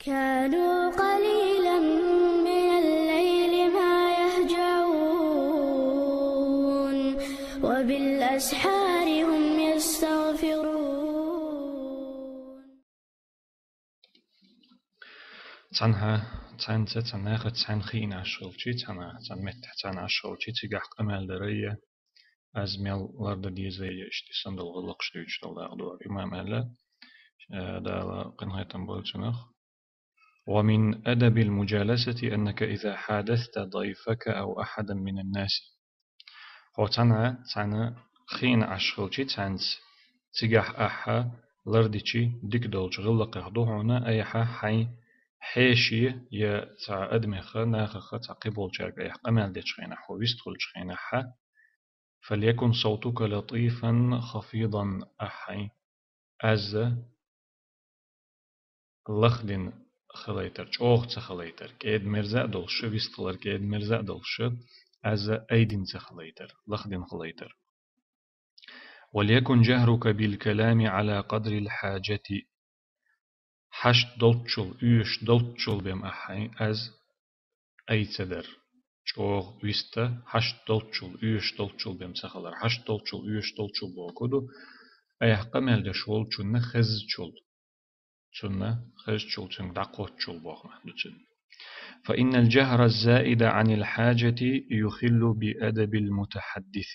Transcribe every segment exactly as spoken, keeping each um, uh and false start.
كانوا قليلا من الليل ما يهجعون وبالأسحار هم يستغفرون. Цхьанхьа, цхьаьнца, цхьан нахаца цхьаьна хиъна Ӏаш хилчи, цхьана, цхьан меттехь цхьаьна Ӏаш хилчи, цигахь къамел дарай, аз мел лардан дезай, иштта и санна долу гӀиллакхаш дуьйцуш долу дакъа ду. Имам аьлла, э, Дала къинхетам бойла цунах: «ومن أدب المجالسة أنك إذا حادثت ضيفك أو أحدا من الناس». Хьо цхьана, цхьана хиъна Ӏаш хилчи цхьаьнца, цигахь ахьа лардичи дика долчу гӀиллакхех ду хьуна, айхьа хьайн хьеше я цхьа адамеха, нахаха, цхьа кхиболчаьрга айхьа къамел дечу хенахь, хьо вистхуьлучу хенахьа, «فليكن صوتك لطيفا خفيضا», ахьа хьайн аз лахдина хилайтар, чӀогӀа ца хилайтар, кӀеда-мерза а долуш, вистхилар кӀеда-мерза а долуш, аз айдина ца хилайтар, лахдина хилайтар. «وليكن جهرك بالكلام على قدر الحاجة». Хьашт долччул, оьшуш долччул бен ахьа хьайн аз ай ца дар. ЧӀогӀа виста, хьашт долччул, оьшуш долччул бен ца хилар. Хьашт долччул, оьшуш долччул бохург ду, айхьа къамел деш волчунна хезначул. Цунна хезначул, цуьнга дӀакхоччул боху маьӀна ду цуьнан. «فإن الجهر الزائد عن الحاجة يخل بأدب المتحدث».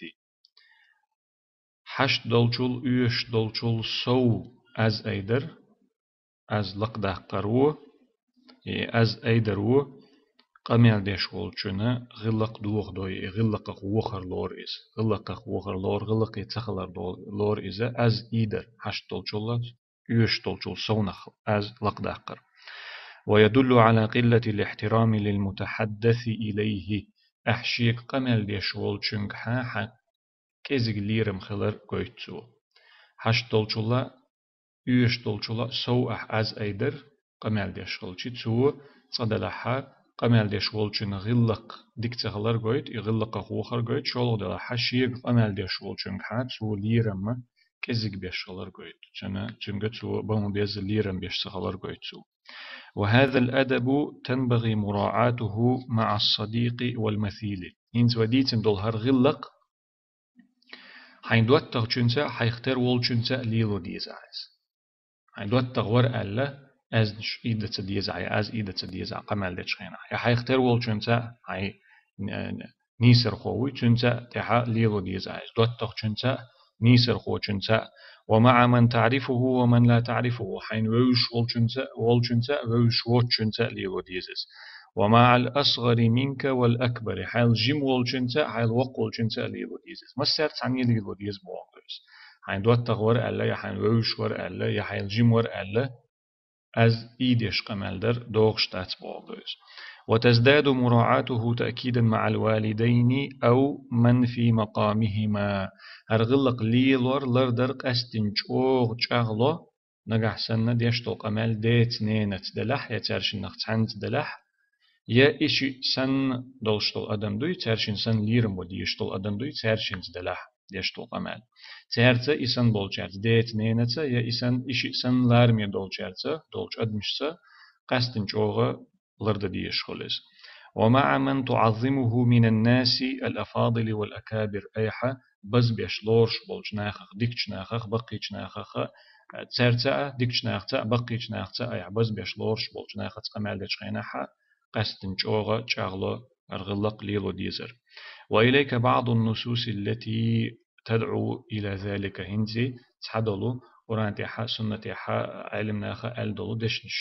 Хьашт долчул, оьшуш долчул сов аз ай дар, аз лакхадаккхар ву, и аз ай дар ву, къамел деш волчунна гӀиллакх дохадой, и гӀиллакхах вохар лору иза. ГӀиллакхах вохар лору, гӀиллакхе ца хилар до-, лору иза, аз и дар, хьашт долчул, оьшуш долчул совнах аз лакхадаккхар. «ويدل على قلة الاحترام للمتحدث إليه». Ахьа шега къамел деш волчуьнга хьан, хьан кӀезиг лерам хилар гойту цо. Хьашт долчул а, оьшуш долчул а сов ахьа аз ай дар, къамел деш хилчи, цо цкъа делахьа, къамел деш волчун гӀиллакх дика ца хилар гойту, и гӀиллакхах вохар гойту, шолгӀа делахьа, шега къамел деш волчуьнга хьан цо лерам кӀезиг беш хилар гойту. Цуьнан, цуьнга цо бан беза лерам беш ца хилар гойту цо. «وهذا الأدب تنبغي مراعاته مع الصديق والمثيل». ХӀинца вай дийцина долу хӀара гӀиллакх хьайн доттагӀчуьнца а, хьайх тера волчуьнца а лело деза ахьа иза. Хьайн доттагӀа вара аьлла, аьзнаш ийда ца деза ахьа, я аз ийда ца деза ахьа къамел дечу хенахь. Я хьайх тера волчуьнца а, хьайн, э, нийсархо вуй, цуьнца а тӀаьхьа лело деза ахьа иза. ДоттагӀчуьнца а, нийсархочуьнца а. «ومع من تعرفه ومن لا تعرفه». Хьайн вевзаш волчуьнца, волчуьнца а, вевзаш воцучуьнца а лело деза иза. «ومع الأصغر منك والأكبر». Хьайл жима волчуьнца а, хьайл воккха волчуьнца а лело деза иза. Массаьрца цхьаьна лело деза боху иза. Хьайн доттагӀа вара аьлла, я хьайн вевзаш вара аьлла, я хьайл жима вара аьлла, аз ийдеш къамел дар догӀуш дац боху иза. «وتزداد مراعاته تأكيدا مع الوالدين أو من في مقامهما». ХӀара гӀиллакх лелор, лардар къаьстина чӀогӀа чӀагӀло, нагахь санна деш долу къамел деца-ненаца делахь, я цаьршиннах цхьаьнца делахь, я и шиъ санна долуш долу адам дуй, цаьршинна санна лерам бан дезаш долу адам дуй, цаьршинца делахь деш долу къамел. Цаьрца и санна болчаьрца, деца-ненаца, я и санна, и шиъ санна лараме долчаьрца, долчу адамашца къаьстина чӀогӀа лардан дезаш хуьлу иза. «ومع من تعظمه من الناس الأفاضل والأكابر». Айхьа базбеш лоруш болчу нахах, дикачу нахах, баккхийчу нахах, цаьрца а, дикачу нахаца а, баккхийчу нахаца а айхьа базбеш лоруш болчу нахаца къамел дечу хенахьа, къаьстина чӀогӀа чӀагӀло, хӀара гӀиллакх лело дезар. «وإليك بعض النصوص التي تدعو إلى ذلك». ХӀинца цхьадолу Къуръан тӀехьа, сунна тӀехьа, Ӏелимнаха аьлла долу дешнаш,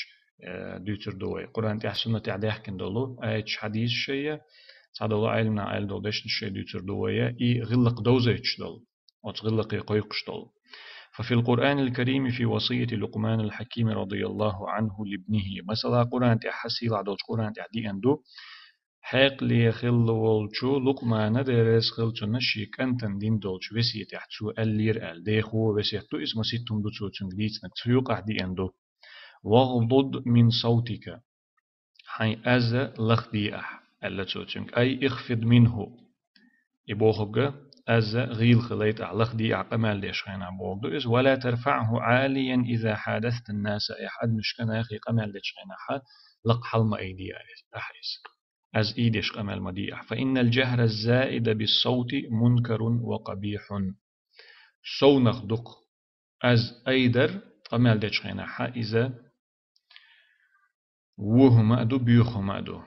э, дуьйцур ду вай. Къуръан тӀехь, сунна тӀехь даьхкина долу аяташ, хьадисаш шайа, цхьадолу Ӏелимнаха аьлла долу дешнаш шайа дуьйцур ду вай, и гӀиллакх довзуьйтуш долу, оцу гӀиллакхе кхойкхуш долу. «ففي القرآن الكريم في وصية لقمان الحكيم رضي الله عنه لابنه». Масала, Къуръан тӀехь, сийлахь долчу Къуръан тӀехь деана ду, хьекъале хилла волчу Лукъмана, Дела реза хила цунна, шен кӀантана дина долчу весетехь цо аьллера аьлла, дехо весет ду иза, масийтта хӀума ду цо цуьнга дийцинарг, цу юкъахь деана ду: «واغضض من صوتك». Хьайн аз лахде ахь, аьлла цо цуьнга. «أي اخفض منه». И бохург, аз гӀийла хилайта ахь, лахдий ахь къамаьл деш хенахь бохург ду иза. ولا ترفعه عاليا إذا حادثت الناس, ахь адамашка, нахе къамаьл дечу хенахь лакха хьал ма айде ахь иза. Аз ийдеш къамаьл ма де ахь. فإن الجهر الزائد بالصوت منكر وقبيح. Совнах дукха аз айдар, къамаьл дечу хенахь, иза вон хӀума а ду, боьха хӀума а ду.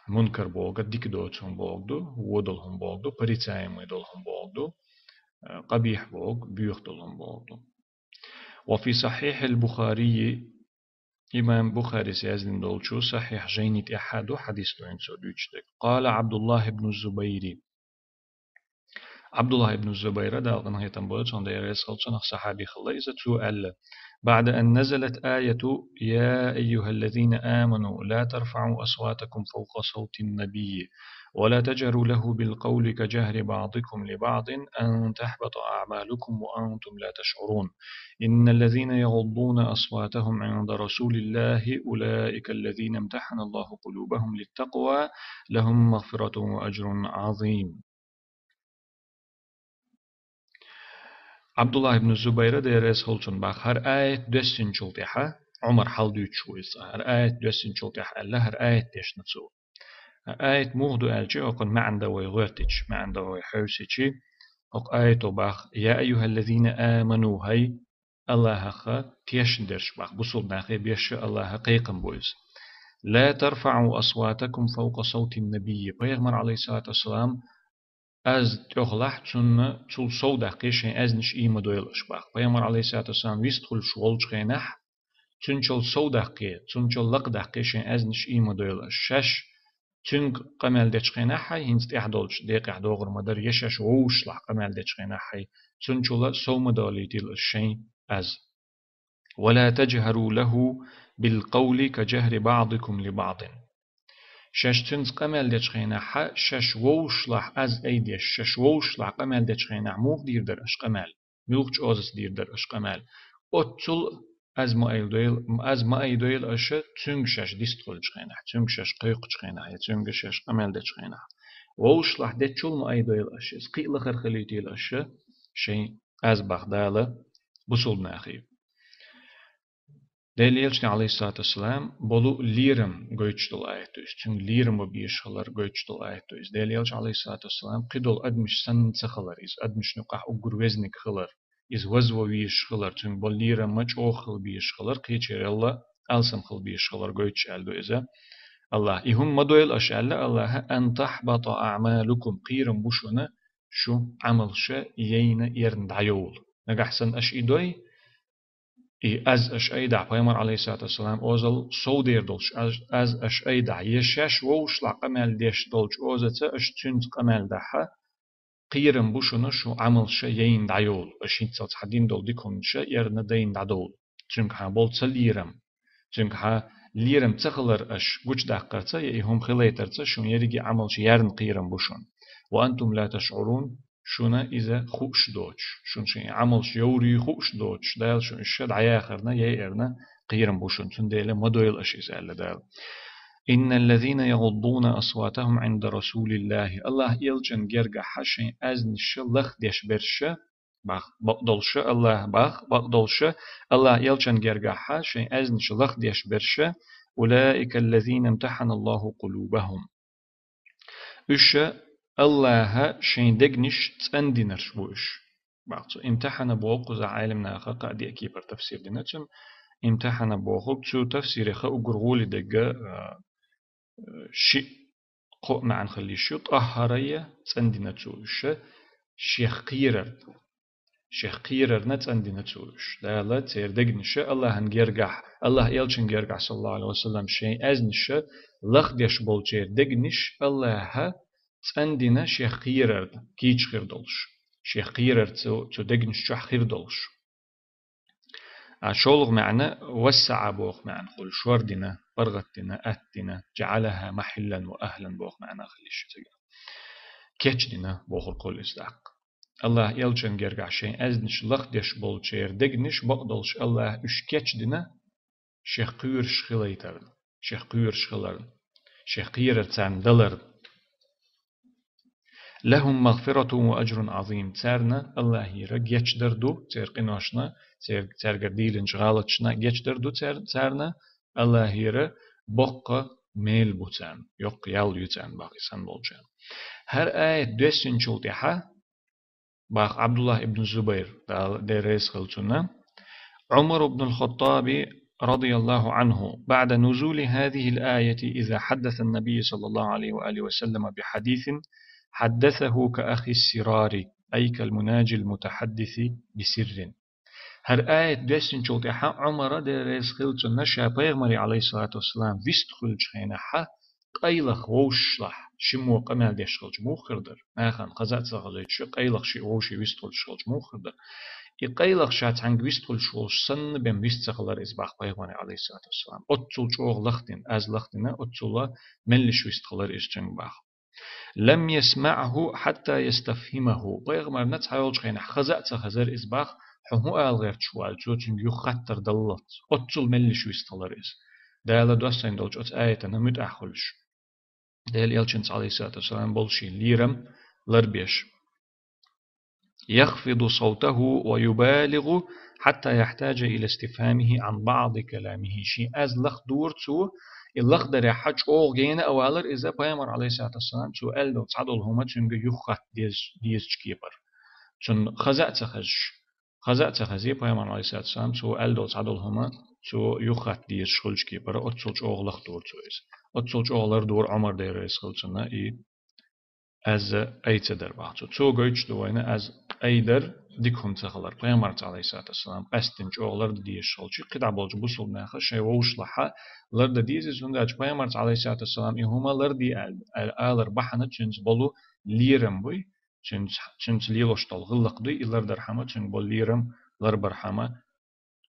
Мункар бохург дика доцу хӀума бохург ду, вон долу хӀума бохург ду, порицаемый долу хӀума бохург ду, къабихь бохург боьха долу хӀума бохург ду. وفي صحيح البخاري, имам Бухарис яздина долчу Сахьихь жайни тӀехь а ду хьадис, дуьйна цо дуьйцуш дерг. قال عبد الله بن الزبير. Абдуллах ибн Зубайра, Дала къинхетам бойла цунна, Дела реза хуьлда цунах, сахьаби хилла иза, цо аьлла: بعد أن نزلت آية يا أيها الذين آمنوا لا ترفعوا أصواتكم فوق صوت النبي ولا تجهروا له بالقول كجهر بعضكم لبعض أن تحبط أعمالكم وأنتم لا تشعرون. إن الذين يغضون أصواتهم عند رسول الله أولئك الذين امتحن الله قلوبهم للتقوى لهم مغفرة وأجر عظيم. Абдуллах ибн Зубайра, Дела реза хуьлда цунна, бах, хӀара аят доьссинчул тӀаьхьа, Ӏумар хьалдуьйцуш ву иза, хӀара аят доьссинчул тӀаьхьа аьлла, хӀара аят дешна цо. ХӀара аят муха ду аьлча, окхун маьӀна дан вай гӀоьртича, маьӀна дан вай хьовсича, окху аято бах: يا أيها الذين آمنوا, хӀай Аллахьах тешна дерш, бах, бусулба нахе беш Аллахьа кхайкхам бу иза. لا ترفعوا أصواتكم فوق صوت النبي. Пайхамар, алейхиссалату вассалам, аз тӀехулахь, цунна, цул сов даккхий шайн аьзнаш ийма дойла аша, бах. Пайхамар, алейхиссалату вассалам, вистхуьлуш волчу хенахь, цуьнчул сов даккхий, цуьнчул лакха даккхий шайн аьзнаш ийма дойла аша. Шаьш цуьнга къамел дечу хенахь, хӀай, хӀинца тӀехь долчу декъехь догӀур ма дара, я шаьш вовшашлахь къамел дечу хенахь, хӀай, цуьнчул сов ма долийтийла аша шайн аз. ولا تجهروا له بالقول كجهر بعضكم لبعض. Шаьш цуьнца къамел дечу хенахь, шаьш вовшашлахь аз айдеш, шаьш вовшашлахь къамел дечу хенахь, муха дийр дара аша къамел? Муьлхачу озаца дийр дара аша къамел? Оццул аз ма айдойла, аз ма айдойла аша, цуьнга шаьш дистхуьлучу хенахь, цуьнга шаьш кхойкхучу хенахь, я цуьнга шаьш къамел дечу хенахь. Вовшашлахь дечул ма айдойла аша, иза кхин а лахара хилийтийла аша шайн аз, бах Дала, бусулба нахе. Делан элчанан, алейхиссалату вассалам, болу лерам гойтуш долу аят ду иза. Цуьнга лерам бан безаш хилар гойтуш долу аят ду иза. Делан элча, алейхиссалату вассалам, кхидолу адамаш санна ца хилар иза. Адамашна юкъахь уггар везаниг хилар. Иза вазван везаш хилар. Цуьнга болу лерам ма чӀогӀа хила безаш хилар, кхечералла алсам хила безаш хилар гойтуш аьлла ду иза. Аллахь, и хӀума ма дойла аша аьлла Аллахьа: أن تحبط أعمالكم, кхерам бу шуна, шун Ӏамалша яйна, эрна дӀайовла. Нагахь санна аша и дой, и аз аша айдахь, пайхамар, алейхиссалату вассалам, озал сов дер долуш, аз, аз аша айдахь, я шаьш вовшашлахь къамел деш долчу озаца аша цуьнца къамел дахь, кхерам бу шуна, шун Ӏамалша яйна дӀайовла, аша хӀинццалц хьан дина долу дика хӀуманаш эрна, дайна дӀадовла. Цуьнга хьан болу ца лерам, цуьнга хьан лерам ца хилар аша гучудаккхарца, я и хӀума хилийтарца шун ерриге Ӏамалша ярна кхерам бу шуна. وأنتم لا تشعرون, шуна иза хууш доцуш, шуна шайн Ӏамалш йоврий хууш доцуш, Дала шун уьш дӀаяхарна, яйарна кхерам бу шуна, цундела ма дойла аша иза, аьлла Дала. إن الذين يغضون أصواتهم عند رسول الله, Аллахь элчан гергахь шайн аьзнаш лахдеш берш, бах, бакъдолуш Аллахь, бах, бакъдолуш Аллахь элчан гергахь шайн аьзнаш лахдеш берш, أولئك الذين امتحن الله قلوبهم. Уьш Аллахьа шайн дегнаш цӀандинарш бу уьш. Бах, цу имтахьана боху кхузахь Ӏелимнаха кхаа-деа кепара тафсир дина цуьнан. Имтахьана бохург цу тафсиреха уггар гӀоли дегга, а, шиъ, кхоъ маьӀна хила йиш ю, тӀаххьарайа цӀандина цо уьш, шех кхерарна. Шех кхерарна цӀандина цо уьш. Дала церан дегнаш Аллахьан гергахь, Аллахь элчан гергахь, саллаллаху Ӏалайхи ва саллам, шайн аьзнаш лахдеш болчеран дегнаш Аллахьа цӀандина шех кхерарна, кийча хир долуш. Шех кхерар цу, цу дегнаш чохь хир долуш. А шолгӀа маьӀна, وسع боху маьӀна хуьлу, шордина, паргӀатдина, аттдина, جعلها محلا وأهلا боху маьӀна хила йиш ю цигахь. Кечдина бохург хуьлу иза тӀаккха. Аллахь элчан гергахь шайн аьзнаш лахдеш болчеран дегнаш бакъдолуш Аллахь уьш кечдина, шех кхоьруш хилийтарна, шех кхоьруш хиларна, шех кхерар царна даларна. لهم مغفرة وأجر عظيم. Царна Аллахьера гечдар ду, церан къиношна, цер-, цаьргара дийленча гӀалаташна гечдар ду цер-, царна, Аллахьера боккха мел бу царна, йоккха ял ю царна, бах, и санна болчарна. ХӀара аят доссинчул тӀехьа, бах Ӏабдуллахь ибн Зубайр, Дала, Дела реза хилва цунна, عمر بن الخطاب رضي الله عنه بعد نزول هذه الآية إذا حدث النبي صلى الله عليه وآله وسلم بحديث حدثه كأخي السرار، أي كالمناجي المتحدث بسر. ХӀара аят доссинчул тӀехьа Ӏумара, Дела реза хилва цунна, ша пайхамаре, Ӏалайхиссалату вассалам, вист хуьлучу хенахьа, къайлаха вовшашлахь шиммо къамел деш хилча муха хир дара? Нахана хаза а ца хазийтуш, къайлаха шиъ вовшийн вист хуьлуш хилча муха хир дара? И къайлаха ша цхьаьнга вист хуьлуш волуш санна бен вист ца хилара иза, бах, пайхамаре, Ӏалайхиссалату вассалам. Оццул чӀогӀа лахдина, аз лахдина, оццул меллаша вист хилара иза цуьнга, бах. لم يسمعه حتى يستفهمه. Пайхамарна цхьайолчу хенахь хаза а ца хазара иза, бах, хьо хӀун ала гӀерташ ву аьлла, цо цуьнга юха хаттар даллалц. Оццул меллаша вист хилара иза. Дала доссийна долчу оцу аятана муьтӀахь хуьлуш. Делан элчанца, Ӏалайхиссалату вассалам, болу шен лерам ларбеш. يخفض صوته ويبالغ حتى يحتاج إلى استفهامه عن بعض كلامه. Шен аз лахдора цо, и лахдарехьа чӀогӀа гена а валара иза, пайхамар, Ӏалайхиссалату вассалам, цо аьлла долу цхьадолу хӀума цуьнга юхахатта деза-, дезачу кепара. Цунна хаза а ца хазаш, хаза а ца хазий пайхамар, Ӏалайхиссалату вассалам, цо аьлла долу цхьадолу хӀума цо юхахатта дезаш хуьлучу кепара, оццул чӀогӀа лахдора цо иза. Оццул чӀогӀа лардора Ӏумар, Дела реза хилва цунна, и аз къай ца дар, бах, цо. Цо гойтуш ду вайна аз къай дар дика хӀума ца хилар. Пайхамарца, Ӏалайхиссалату вассалам, къаьсттина чӀогӀа лардан дезаш хилча, кхидӀа болчу бусулбанеха шайн вовшашлахьа лардан деза иза, хӀунда аьлча пайхамарца, Ӏалайхиссалату вассалам, и хӀума ларде аьл-, аьл-, алар бахьана цуьнца болу лерам буй, цуьнца, цуьнца лелош долу гӀиллакх дуй, и лардархьама, цуьнга болу лерам ларбархьама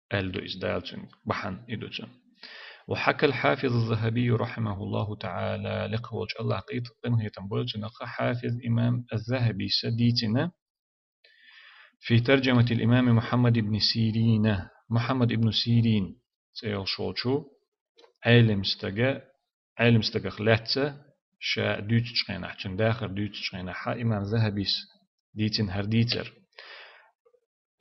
аьлла ду иза, Дала цуьнга бахьана и ду цуьнан. وحكى الحافظ الذهبي رحمه الله تعالى, лекха волчу Аллахь къит-, къинхетам бойла цунах, хьафиз имам аз-Захабис дийцина, في ترجمة الإمام محمد بن سيرين, Мухьаммад ибн Сирин цӀе йолуш волчу Ӏелим стага, Ӏелим стагах лаьцна ша дуьйцучу хенахь, цуьнан дахар дуьйцучу хенахь, имам Захабис дийцина хӀара дийцар.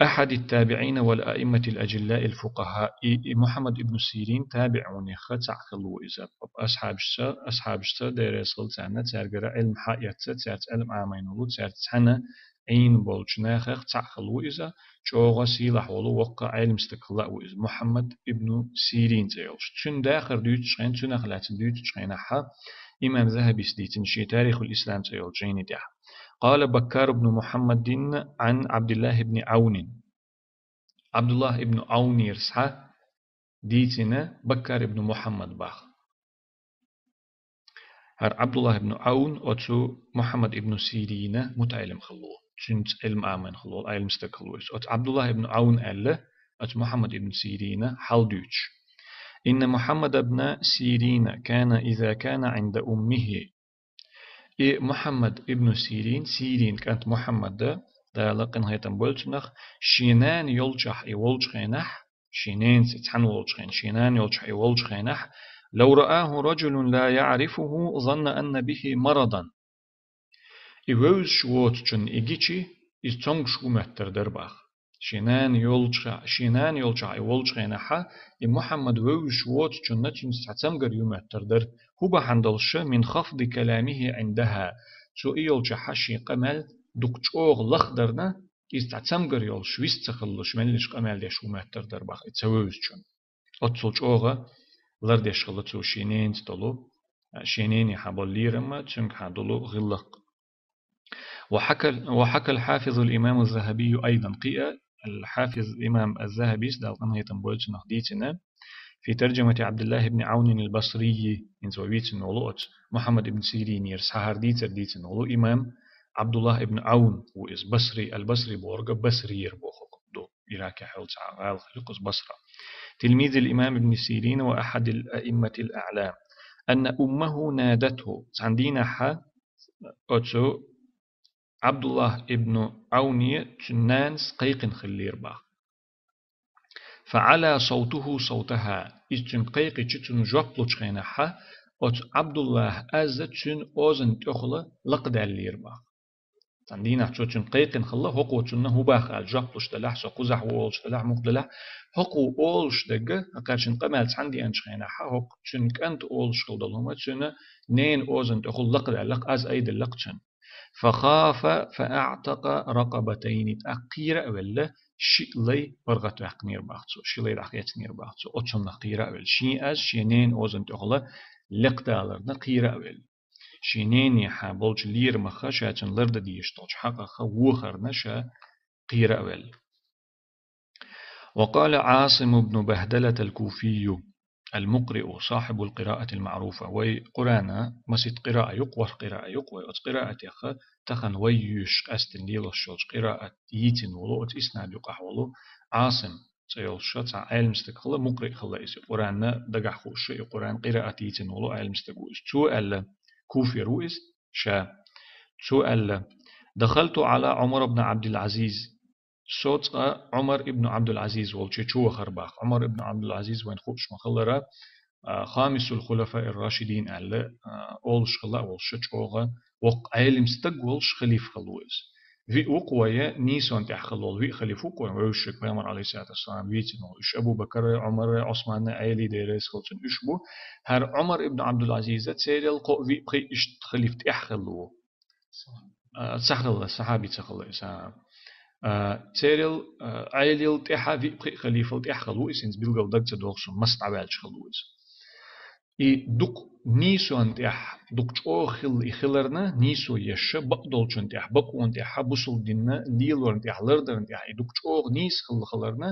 أحد التابعين والأئمة الأجلاء الفقهاء. И, и Мухьаммад ибн Сирин табиӀунех цхьаъ хилла ву иза. Асхьабашца, асхьабашца, Дела реза хилва царна, цаьргара Ӏилма хьаэцна, цаьрца Ӏилма Ӏамийна волу, цаьрца цхьаьна Ӏийна болчу нахах цхьаъ хилла ву иза, чӀогӀа сийлахь волу воккха Ӏелим стаг хилла а ву иза, Мухьаммад ибн Сирин цӀе йолуш. Цуьнан дахар дуьйцучу хенахь, цунах лаьцна дуьйцучу хенахьа, имам Захабис дийцина шен Тарихул Ислам цӀе йолчу жайни тӀехь. قال بكار بن محمد عن عبد الله بن عون. Ӏабдуллахь ибн Ӏаунера схьа дийцина Баккар ибн Мухьаммад, бах. ХӀара Ӏабдуллахь ибн Ӏаун оцу Мухьаммад ибн Сирина мутаӀеллим хилла ву, цуьнца Ӏилма Ӏамийна хилла волу Ӏелим стаг хилла ву иза. Оцу Ӏабдуллахь ибн Ӏаун аьлла, оцу Мухьаммад ибн Сирина хьал дуьйцуш: إن محمد بن سيرين كان إذا كان عند أمه. И Мухьаммад ибн Сирин, Сирин кӀант Мухьаммада, Дала къинхетам бойла цунах, шен нана йолчохь и волчу хенахь, шен ненаца и цхьаьна волчу хенахь, шен нана йолчохь и волчу хенахь, لو رآه رجل لا يعرفه ظن أن به مرضا. И вевзаш воцучунна и гичи, иза цомгуш ву моьттур дара, бах. Шен нана йолчохь, шен нана йолчохь и волчу хенахьа, и Мухьаммад вевзаш воцучунна цуьнца цхьа цамгар ю моьттур дара. ХӀун бахьана долуша, من خفض كلامه عندها. Цо и йолчохьа шен къамел дукха чӀогӀа лахдарна, иза цхьа цамгар йолуш, вист ца хилалуш, меллаша къамел деш ву моьттур дара, бах, и ца вевзачунна. Оццул чӀогӀа лардеш хилла цо шен ненаца долу, шен ненехьа болу лерам а, цуьнгахьа долу гӀиллакх. وحكى، وحكى الحافظ الإمام الذهبي أيضا, кхин а, الحافظ имам аз-Захабис, Дала къинхетам бойла цунах, дийцина, في ترجمة عبد الله بن عون البصري, хӀинца вай вийцина волу оцу Мухьаммад ибн Сиринера схьа хӀара дийцар дийцина волу имам Ӏабдуллахь ибн Ӏаун ву иза, Басри, аль-Басри бохург Басрийра бохург ду. Иракехь йолу цхьа гӀала хир ю кхуза, Басра. تلميذ الإمام ابن سيرين وأحد الأئمة الأعلام. أن أمه نادته. Цхьана дийнахьа оцу Ӏабдуллахь ибн Ӏауне цуьнан нанас кхайкхина хиллера, бах. فعلا صوته صوتها. Иза цуьнга кхайкхича, цунна жоп лучу хенахьа, оцу Ӏабдуллахьан аз цуьнан озанна тӀехула лакхадаьллера, бах. Цхьан дийнахь цо цуьнга кхайкхина хилла, хӀокхо цунна хӀун боху аьлла жоп луш делахь, со кхузахь ву олуш делахь, муха делахь, хӀокхо олуш дерг, кхара шен къамел цхьаьна деанчу хенахь, хӀокху цуьнан кӀанта олуш хилла долу хӀума, цуьнан ненан озанна тӀехула лакхадаьлла-кх, аз айделла-кх цуьнан. فخاف فأعتق رقبتين, тӀаккха кхера а велла, шиъ лай паргӀатваьккхинера боху цо, ши лай дӀахецнера боху цо, оцунах кхера а велла. Шен аз, шен ненан озанна тӀехула лекхдаларна кхера а велла. Шен ненехьа болчу лерамах ша цунна лардан дезаш долчу хьакъах вохарна ша кхера а велла. وقال عاصم بن بهدلة الكوفي المقرئ صاحب القراءة المعروفة. Вай Къуръана масийтта къираъа ю-кх, ворхӀ къираъа ю-кх вай. Оцу къираъатех тахана вай юьйш къаьстина лелош йолчу къираъат йийцина волу, оцу иснад юкъахь волу Ӏасим цӀе йолуш цхьа Ӏелам стаг хилла, мукъриъ хилла иза. Къуръанна дагахь хууш и Къуръан къираъат йийцина волу Ӏелам стаг ву иза. Цо аьлла, куфера ву иза ша. Цо аьлла: دخلت على عمر بن عبد العزيز. Со цкъа Ӏумар ибн Ӏабдул-Ӏазиз волчу чу вахара боху. Ӏумар ибн Ӏабдул-Ӏазиз вайн хууш ма-хиллара, а, خامس الخلفاء الراشدين аьлла, а, олуш хилла а волуш, чӀогӀа воккха Ӏелам стаг волуш халифа хилла ву иза. Виъ ву-кх вай нийсонна тӀехь хилла волу, виъ халифа ву-кх вайн вевзаш верг, пайхамар, алейхиссалату вассалам, вийцина волу. Уьш Абу Бакар, Ӏумар, Ӏусман, Ӏели, Дела реза хуьлда цунна, уьш бу. ХӀара Ӏумар ибн Ӏабдул-Ӏазиза церал кхоъ, виъ, пхиъ, иштта халифа тӀехь хилла ву. А, ца хилла, сахьаби ца хилла иза. А, церал, а, Ӏелил тӀаьхьа виъ-пхиъ халифал тӀаьхьа хилла ву иза, хӀинца билггал дага ца догӀу суна, маса дӀаваьлча хилла ву иза. И дукха нийсонна тӀехь, дукха чӀогӀа хилла и хиларна, нийсо еш, бакъдолчунна тӀехь, бакъонна тӀехь, бусалба динна лелорна тӀехь, лардарна тӀехь, и дукха чӀогӀа нийса хилла хиларна,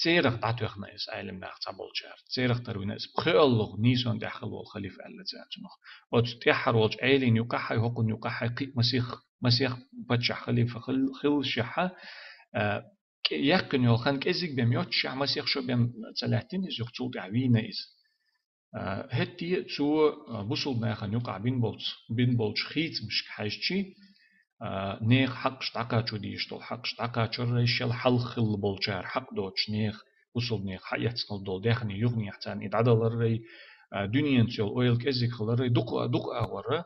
церах дӀатоьхна иза Ӏелам нах цхьаболчара. Церах тарвина иза. ПхоьалгӀа нийсонна тӀехь хилла волу халифа аьлла цара цунах. Оцу тӀаьххьара волчу Ӏелин юкъахь, хӀокхунна юкъахь кхин а масех, масех паччахь, халифа хил-, хилшехь, а, кӀе-, яьккхина йолу хан кӀезиг бен йоццушехь, масех шо бен ца лаьттина иза, юха цул тӀаьхьа вийна иза. А, хӀетте а цо, а, бусалба нахана юкъахь бина болчу, бина болчу хийцамашка хьаьжчи, а, нехан хьакъаш дӀакхачо дезаш долу хьакъаш дӀакхачоррай, шел хьалха хилла болчара хьакъ доцуш, нехан, бусалба нехан хьаэцна долу даьхни юханехьа царна и дӀадаларрай, а, дуьненца йолу ойла кӀезиг хиларрай, дукха, дукха агӀорра,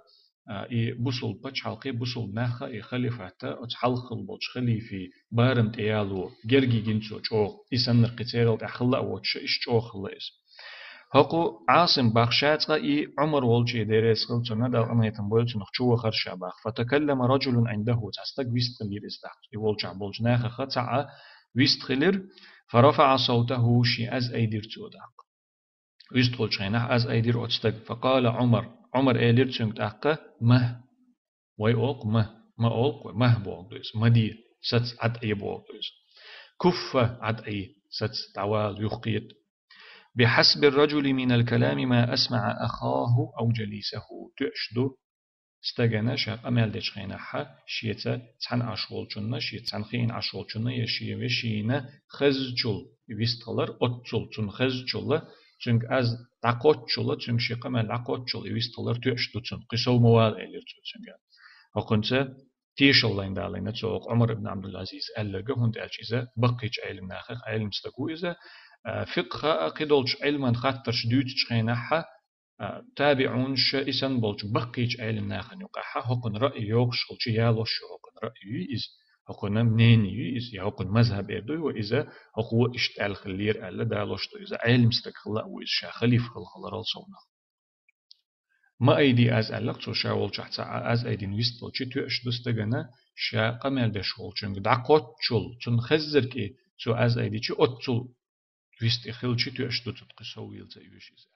а, и бусалба пачхьалкхе, бусалба нахе и халифат оцу хьалха хилла болчу халифийн барам тӀе яло, герга гина цо чӀогӀа. И санна кхин церал тӀехь хилла а воцуш, иштта чӀогӀа хилла иза. ХӀокху Ӏасим боху ша цкъа и Ӏумар волчу, Дела реза хуьлда цунна, Дала къинхетам бойла цунах, чу вахара ша боху. فتكلم رجل عنده, цхьа стаг вистхилира иза тӀаккха. И волчохь болчу нахах цхьаъ вистхилира. فرفع صوته, шен аз айдира цо тӀаккха. Вистхуьлучу хенахь аз айдира оцу стага. فقال عمر, Ӏумар элира цуьнга тӀаккха: مه. Вай олу-кх مه, ма олу-кх вай, мах бохург ду иза, ма де, саца, Ӏад Ӏе бохург ду иза. كف, Ӏад Ӏе, саца, дӀавала, юхакхета. بحسب الرجل من الكلام ما أسمع أخاه أو جليسه. Тоьаш ду, стагана ша къамел дечу хенахь, шеца цхьаьна Ӏаш волчунна, шеца цхьаьна хиъна Ӏаш волчунна я шен вешина хезначул, и вистхилар оццул, цунна хезначул, цуьнга аз дӀакхоччул, цуьнга шен къамел дӀакхоччул, и вистхилар тоьаш ду цунна, кхин сов ма вала, элира цо цуьнга. ХӀокхуьнца тешаллайн далийна цо хӀокху Ӏумар ибн Ӏабдул-Ӏазиза аьлларг, хӀунда аьлча иза баккхийчу Ӏелам нахах Ӏелам стаг ву иза, а, фикъха а, кхидолчу Ӏилман хаттарш дуьйцучу хенахь, а, табиӀунаш, и санна болчу баккхийчу Ӏелам нахана юкъахь хӀокхуьнан раъй йогӀуш хилча, ялош ю хӀокхуьнан раъй ю иза, хӀокхуьнан мнение ю иза, я хӀокхуьнан мазхаб эр ду вай иза, хӀокхо иштта аьлла хиллера аьлла далош ду иза, Ӏелам стаг хилла а ву иза ша, халифа хилла хиларал совнах. ما أيدي, аз аьлла-кх цо ша волчохь цхьаъ, аз айдина вистхилча, тоьаш ду стагана ша къамел деш волчуьнга дӀакхоччул, цунна хеззарг и цо аз айдича, оццул вист и хилча, тоьаш ду цунна, кхин сов вела ца оьшу иза.